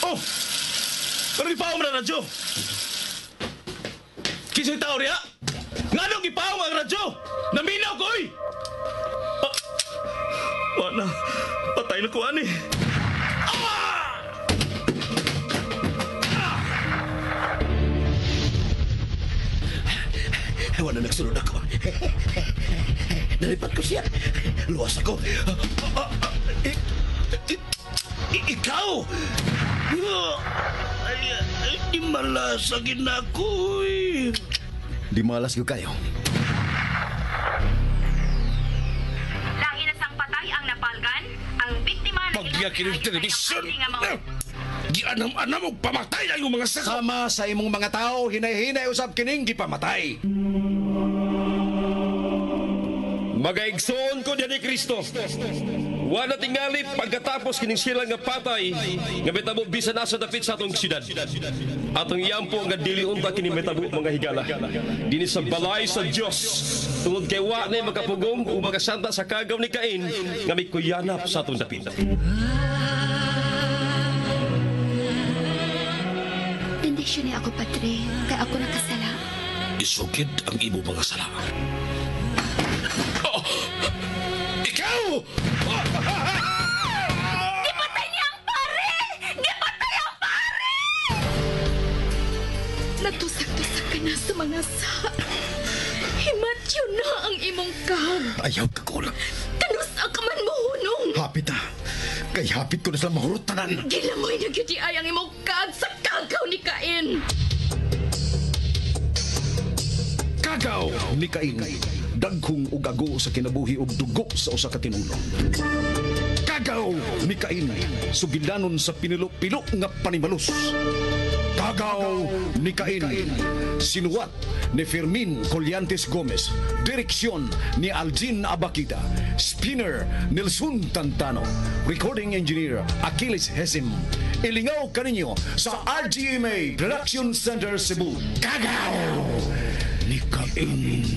Oh! Pero ipaong na radyo! Kinsay tao riya? Nganong ipaong ang radyo? Naminaw ko, oy! Ah, wala. Patay na ko, ani. Wala nagsunod ako. Nalipat ko siya. Luwas ako. Ikaw! Ay, ay, di malasagin ako eh. Di malas ko kayo. Lain sang patay ang napalgan, ang biktima na Pagya kining television. Gianam-anam og pamatay ang iyong mga sako. Sama sa imong mga tao, hinay-hinay usab kining gipamatay. Magaigsoon ko diyan ni Kristo. Wala tingali pagkatapos kining sila nga patay nga metabo bisan asa dapit sa atong syudad. Atong iyampo nga dili unta kini metabo mga higala. Dinhi sa balay sa Dios tungod kay wa na makapugong ug makasanta sa kagaw ni Cain nga mikuyanap sa atong dapit. Bendisyon ni ako, Padre, kay ako nakasala. Isugid ang imo mga sala. Oh! Ikaw! Gipatay niya ang pare! Gipatay ang pare! Natusak-tusak ka na sa mga sa. Himatyo na ang imong kag. Ayaw ka kulang. Kanusa ka man mo hunong. Hapit ah. Kay hapit ko na sila mahurot tanan. Gilamoy na gyud ay ang imong kag sa kagaw ni Cain. Kagaw ni Cain. Dagkong ug ago sa kinabuhi ug dugo sa usa ka tinulo. Kagaw ni Cain. Sugilanon sa pinilo-pilo nga panimalus. Kagaw ni Cain. Sinuwat ni Fermin Collantes Gomez. Direksyon ni Aljin Abakita. Spinner Nelson Tantano. Recording engineer Achilles Hesim. Ilingaw kaninyo sa RGMA Production Center Cebu. Kagaw ni Cain.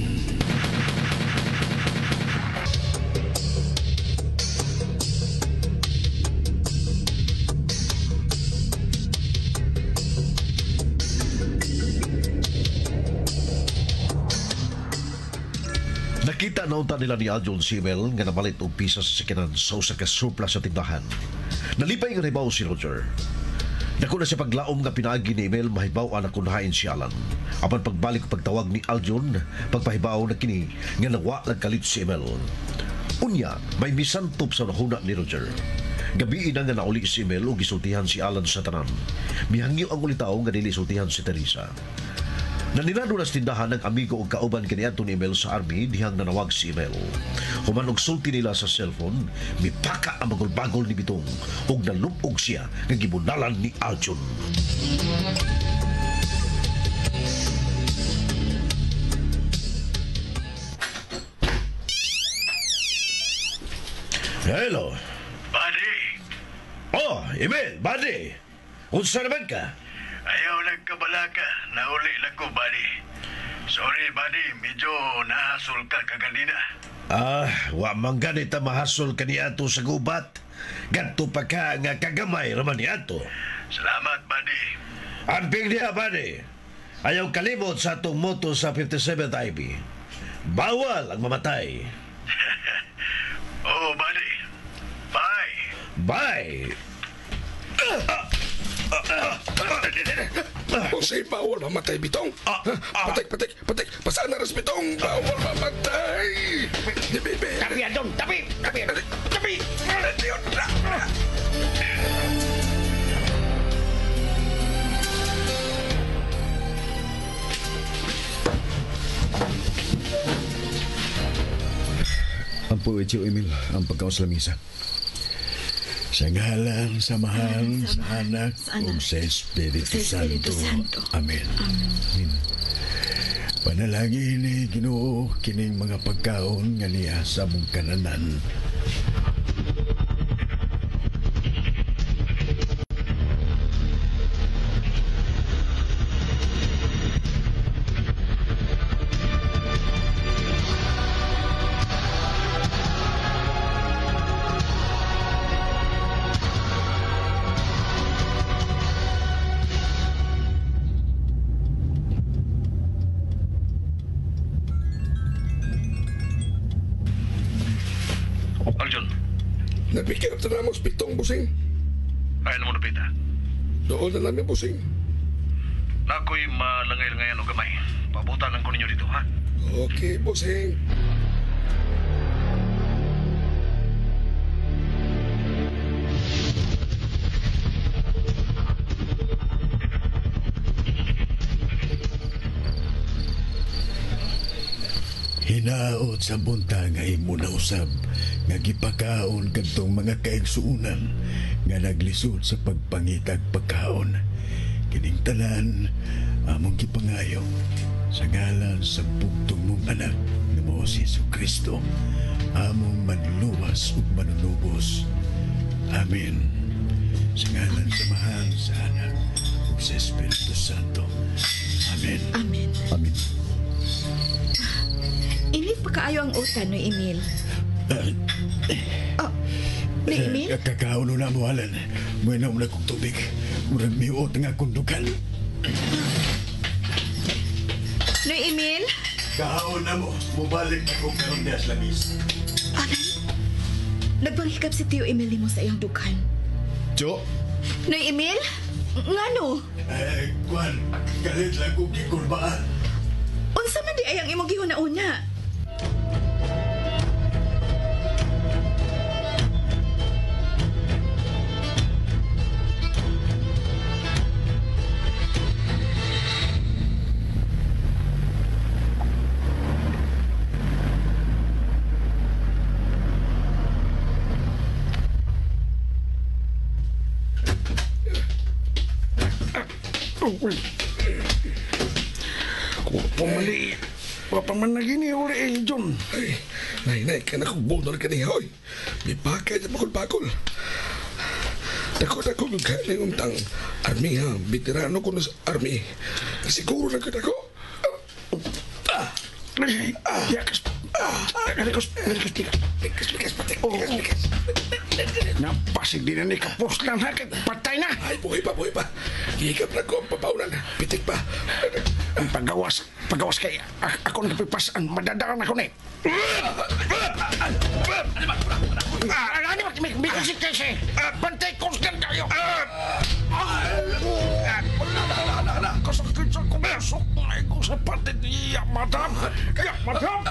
Nakita na unta nila ni Aljon si Emil nga namalit og pisa sa sakinan sa usa ka surplus sa tindahan. Nalipay nga nahibaw si Roger. Dako na siya paglaom nga pinaagi ni Emil mahibaw-an na kunhain si Alan. Apan pagbalik ug pagtawag ni Aljon, pagpahibaw na kini nga nawa nagkalit si Emil. Unya, may misantop sa nahuna ni Roger. Gabi na nga nauli si Emil ug gisultihan si Alan sa tanan. Mihangyo ang ulitaw nga dili sultihan si Teresa. Naninado na sa tindahan ng amigo o kauban kaniadto ni Emil sa army dihang nanawag si Emil. Human og sulti nila sa cellphone, mipaka ang bagol-bagol ni Bitong ug nalupog siya nga gibunalan ni Aljon. Hello. Buddy! Oh, Emil, buddy. Unsa naman ka? Ayaw nagkabalaka. Nauli lang ko, buddy. Sorry, buddy. Medyo nahasol ka kaganina. Ah, wa man ganita mahasol kaniadto sa gubat. Ganto pa ka nga kagamay raman niadto. Salamat, buddy. Amping niya, buddy. Ayaw kalimot sa atong moto sa 57th IB. Bawal ang mamatay. Oh, buddy. Bye. Bye. Unsay bawal mamatay, Bitong? Patik, patik, patik. Pasaan na ras, Bitong? Bawal mamatay. Tabi, Aljon! Tabi! Tabi! Tabi! Ampo Etio Emil, ang pagkaon sa lamisa. Sa ngalan, sa Amahan, sa Anak, ug sa Espiritu Sa Espiritu Santo. Santo. Amen. Amen. Panalangin ni Ginoo kining mga pagkaon nga niya sa among kananan. Napikir na namos pitong busing. Ay, alam mo na, Pita. Doon na namin busing. Nako'y malangay-langayan o gamay. Pabutan lang ko ninyo dito, ha? Okay, busing. Hinaot sa bunta nga imo na usab nga gipakaon kadtong mga kaigsuonan nga naglisod sa pagpangitag pagkaon. Kining tanan among gipangayo sa ngalan sa bugtong mong anak nga mao si Jesucristo, among manluwas ug manunubos. Amen. Sa ngalan sa Amahan, sa Anak ug sa Espiritu Santo. Amen. Amen. Amen. Init pa kaayo ang utan, Noy Emil. Oh, Noy Emil? Kakaon na mo, Alan. Muinom na kong tubig. Murag miuot nga akong dugan. Noy Emil? Kahaon na mo. Mubalik na kong karon diya sa langis. Alan? Nagpanghikap si Tio Emil mo sa iyang dughan. Jo, Noy Emil? Ngano? Eh, Kwan, galit lang kong gikulbaan. Unsa man di ay ang imong gihuna-una? Pumali. Papamanagini uli eh, John. Ay, nay, nay, kaya na kong bunol ka niya, oy. May pakay sa bakol-bakol. Dako na kong kaya untang army, ha. Veterano ko na sa army. Siguro na kita ko. Yakas. Galikos, galikos, likas. Likas, likas, patik, likas, likas. Napasig din na ni Kapuslan, ha? Patay na. Ay, buhay pa, buhay pa. Hikap na ko ang papaunan. Pitik pa. Ang pagawas, pagawas kay ako nagpipasan. Madadaan ako ni. Ano ba? May kasi kasi. Bantay constant kayo. Kasakit sa kumusok. Ay ko sa patit. Ya, madam. Ya, madam.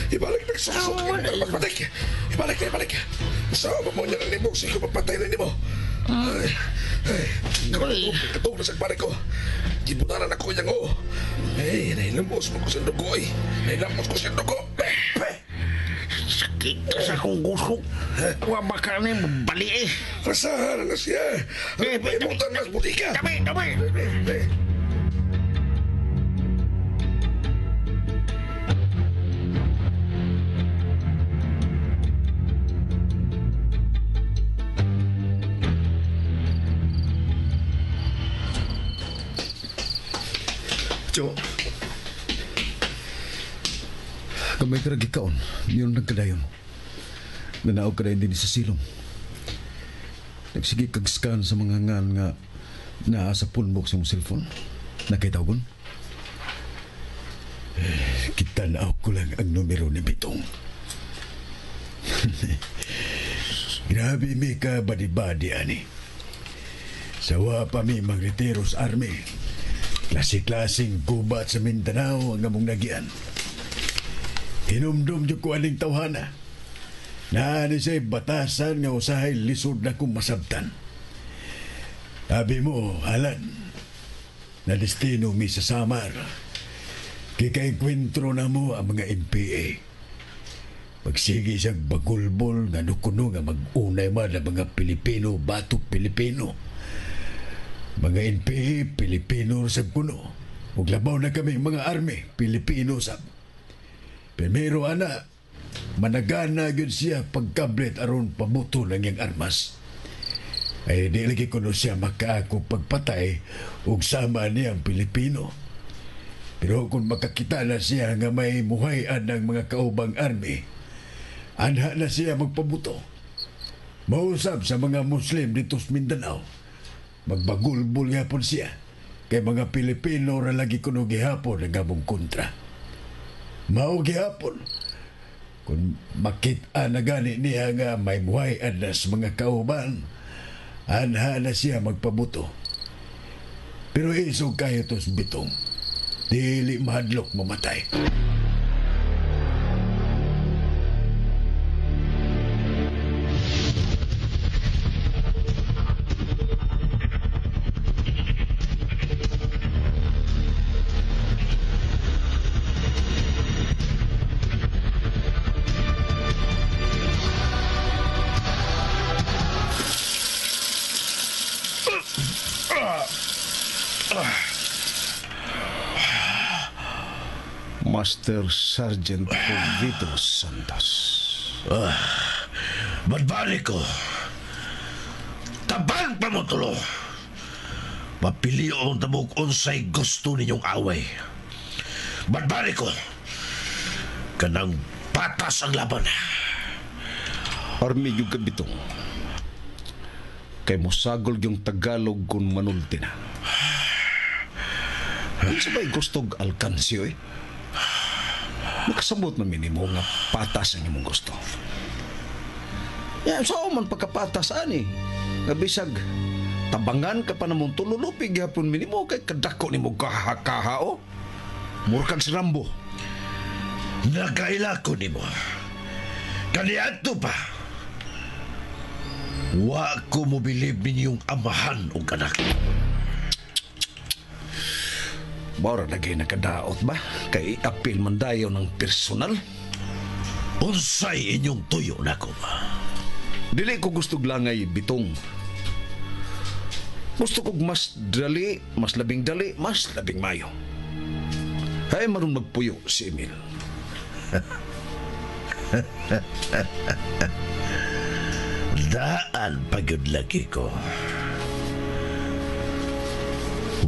Ibalik nagsusok. Patik. Ibalik na, ibalik. Sa mo niya na nimo, sige papatay na nimo. Ay, ay. Katog na sa pare ko. Gibunaran ako niyang o. Ay, nahilamos mo ko sa dugo eh. Nahilamos ko sa dugo. Sakit sa akong gusok. Wa baka ni bali eh. Rasahan na siya. Imutan mas butika. Tabi, tabi. Jo. Gamay ka ra gikaon, niyon nagkadayon. Nanaog ka din sa silong. Nagsige kag scan sa mga ngan nga naa sa phone box yung cellphone. Nakita ko? Eh, kitanaw ko lang ang numero ni Bitong. Grabe mi ka badi-badi ani. Sawa pa mi magretiro sa army. Klase-klaseng gubat sa Mindanao ang among nagian. Hinumdum jud ko aning tawhana. Naani siya'y batasan nga usahay lisod na kong masabtan. Sabi mo, Alan, na destino mi sa Samar. Kikainkwentro na mo ang mga MPA. Pagsige siyang bagulbol nga nukuno nga mag-unay man ang mga Pilipino, batok Pilipino. Mga NPA, Pilipino sa kuno. Ug labaw na kami mga army, Pilipino sab. Primero ana, managana gyud siya pagkablet aron pabuto ng iyang armas. Ay di lagi kuno siya makaako pagpatay ug sama niyang Pilipino. Pero kung makakita na siya nga may muhayan ng mga kaubang army, anha na siya magpabuto. Mausap sa mga Muslim dito sa Mindanao. Magbagulbul nga po siya. Kay mga Pilipino ra lagi kuno gihapon ang among kontra. Mao gihapon. Kung makita na gani niya nga may muhayan na sa mga kauban, anha na siya magpabuto. Pero isog kayo tos bitong. Dili mahadlok mamatay. Master Sergeant Jovito Santos. Badbalik ko. Tabang pa mo tulo. Mapilion tabog unsay gusto ninyong away. Badbalik ko. Kanang patas ang laban. Army yung kabitong. Kay mosagol yung Tagalog kung manulti na. Unsa ba'y gustog alkansyo eh? Makasabot na minimo nga patas ang imong gusto. Ya, sao man pagkapatas ani? Nga bisag tabangan ka pa namong tululupi gihapon minimo kay kadako nimo kaha-kaha o. Murkag si Rambo. Nakaila ko nimo. Kaniadto pa. Wa ko mobilib ninyong amahan og anak. Mora lagi nakadaot ba? Kay apil man dayon ng personal. Unsay inyong tuyo nako ba? Dili ko gusto langay bitong. Gusto kog mas dali, mas labing dali, mas labing mayo. Hay maron magpuyo si Emil. Daan pagyud lagi ko.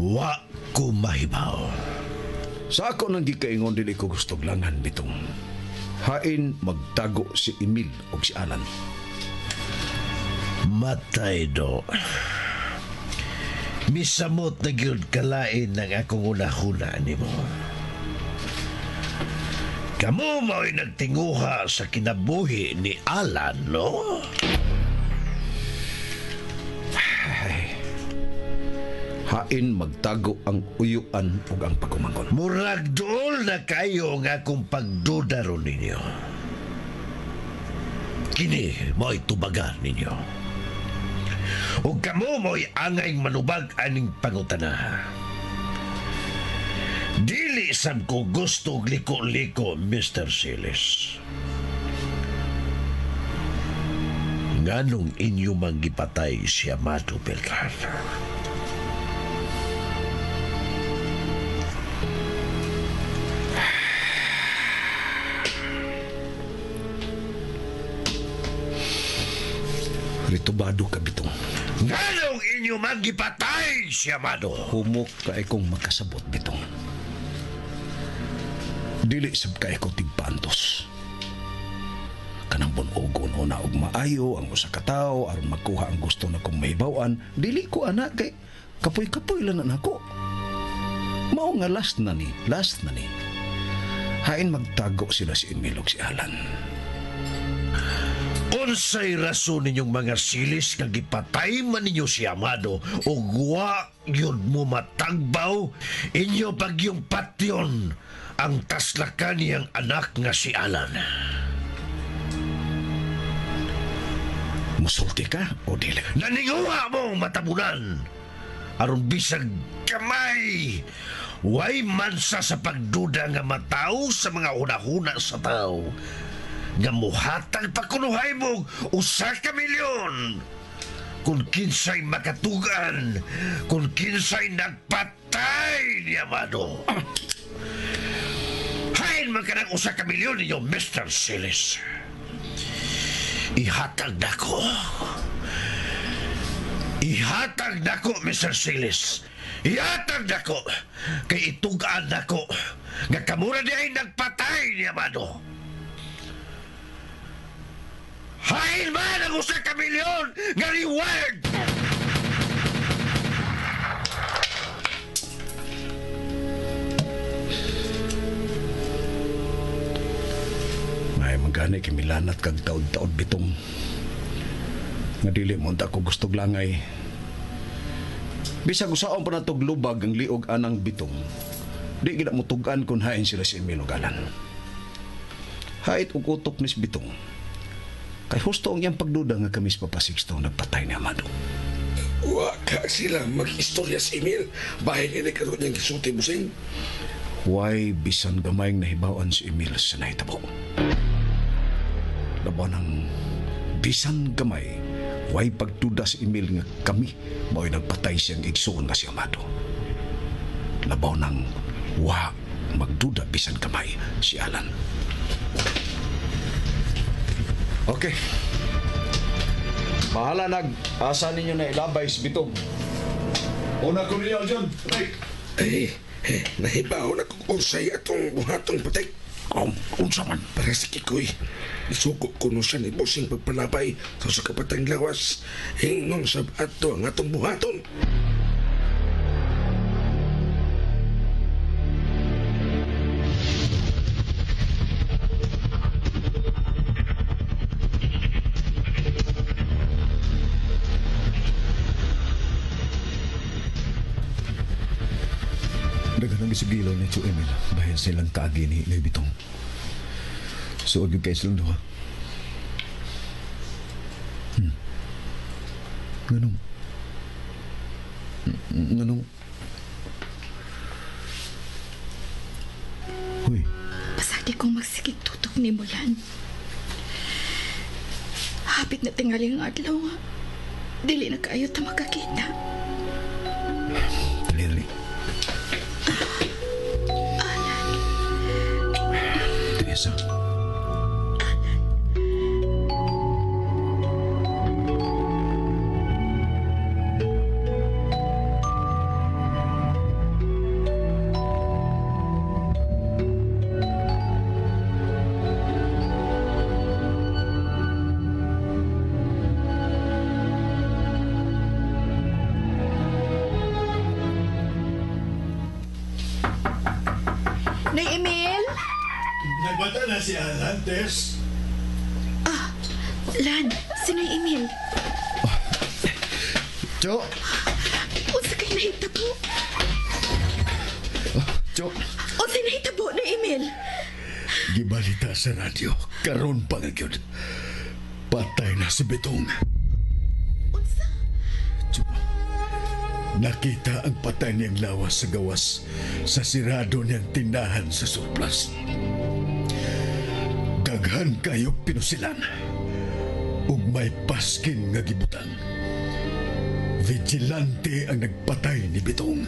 Wa ko mahibaw. Sa ako nang gikaingon dili ko gusto langan bitong. Hain magtago si Emil og si Alan. Matay do. Misamot na gyud kalain ng akong unahuna nimo. Kamu mao'y nagtinguha sa kinabuhi ni Alan, no? Hain magtago ang uyuan ug ang pagumangkon. Murag dool na kayo nga akong pagduda ron ninyo. Kini mo'y tubagan ninyo. Ug kamo mo'y angay manubag aning pangutana. Dili sab ko gusto og liko-liko, Mr. Siles. Nganong inyo manggipatay si Amado Beltran? Ritubado ka bitong. Nganong inyo manggipatay si Amado? Humok ka kong makasabot bitong. Dili sab kay ko tigpaantos. Kanang bunogon o na og maayo ang usa ka tawo aron makuha ang gusto na kong mahibaw-an, dili ko ana kay kapoy-kapoy lang na nako. Mao nga last na ni, last na ni. Hain magtago sila si Emil ug si Alan. Unsay rason ninyong mga silis nga gipatay man ninyo si Amado ug wa gyud mo matagbaw inyo pagyong patyon ang taslakan niyang anak nga si Alan. Musulti ka o dili? Naninguha mo matabunan aron bisag kamay way mansa sa pagduda nga mataw sa mga hunahuna sa tao nga muhatag pa kunuhay mo usa ka milyon kung kinsay makatugan, kung kinsay nagpatay ni Amado. Hain man ka ng usa ka milyon ninyo, Mr. Siles. Ihatag nako. Ihatag nako, Mr. Siles. Iatag nako kay itug-an nako nga kamura di ay nagpatay ni Amado. Hain man ang 1 ka milyon nga reward! May magani kay milanat kag taod-taod bitong. Nga dili mo unta ko gustog langay. Bisag usaon pa natog lubag ang liog anang bitong. Di gid mo tug-an kun hain sila si Emil ug Alan. Hait og utok nis bitong. Kay husto ang iyang pagduda nga kami sa Papa Sixto nagpatay ni Amado. Wa ka sila mag-istorya si Emil. Bahin ini karon niyang gisulti busing. Why bisan gamayng nahibawan si Emil sa nahitabo? Laban ang bisan gamay, why pagduda si Emil nga kami mao'y nagpatay siyang igsoon nga si Amado. Labaw nang wa magduda bisan gamay si Alan. Okay. Bahala nag asa ninyo na ilabay si Bitong. Una ko ninyo, John. Ay, nahibaw na kung unsay atong buhatong patik. Unsa man? Para si Kikoy, isuko ko no siya ni Busing pagpalabay sa kapatang lawas. Hingnon sa ato ang atong buhaton. Daghan ang gisugilo ni Chu Emil bahin silang kaagi ni Noy Bitong. Suod yung kay silang duha. Nganong? Nganong? Huy. Pasagi kong magsigig tutok ni Mulan. Hapit na tingali ang adlaw nga. Dili na kaayo ta makakita. Dali, dali. Alan. Teresa. Alan. Nay Emil? Nagbata na si Alan, Tess. Ah, Lan, si Nay Emil. Jo! Unsa kay nahitabo? Jo! Unsa nahitabo, Nay Emil? Gibalita sa radyo, karon pa nga gyud. Patay na si Betong. Unsa? Jo, nakita ang patay niyang lawas sa gawas sa sirado niyang tindahan sa surplus. Daghan kayo pinusilan ug may paskin nga gibutang. Vigilante ang nagpatay ni Betong.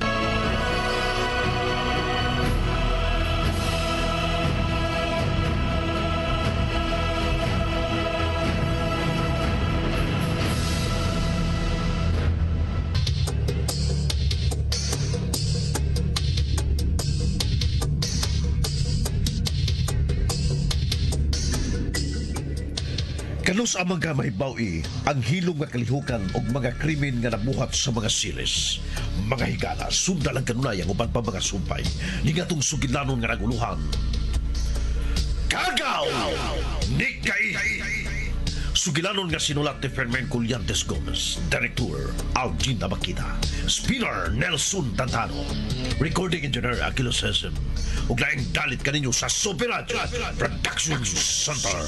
Kanus amang ka mahibawi ang hilom nga kalihukan og mga krimen nga nabuhat sa mga silis. Mga higala, sundal ang kanunay ang uban pa mga sumpay. Ni ngatong sugilanon nga naguluhan. Kagaw! Ni Kay! Sugilanon nga sinulat ni Fermin Collantes Gomez, Director Algin Abakita, Spinner Nelson Tantano, Recording Engineer Achilles Hesem, ug laing dalit kaninyo sa Super Radio Production Center.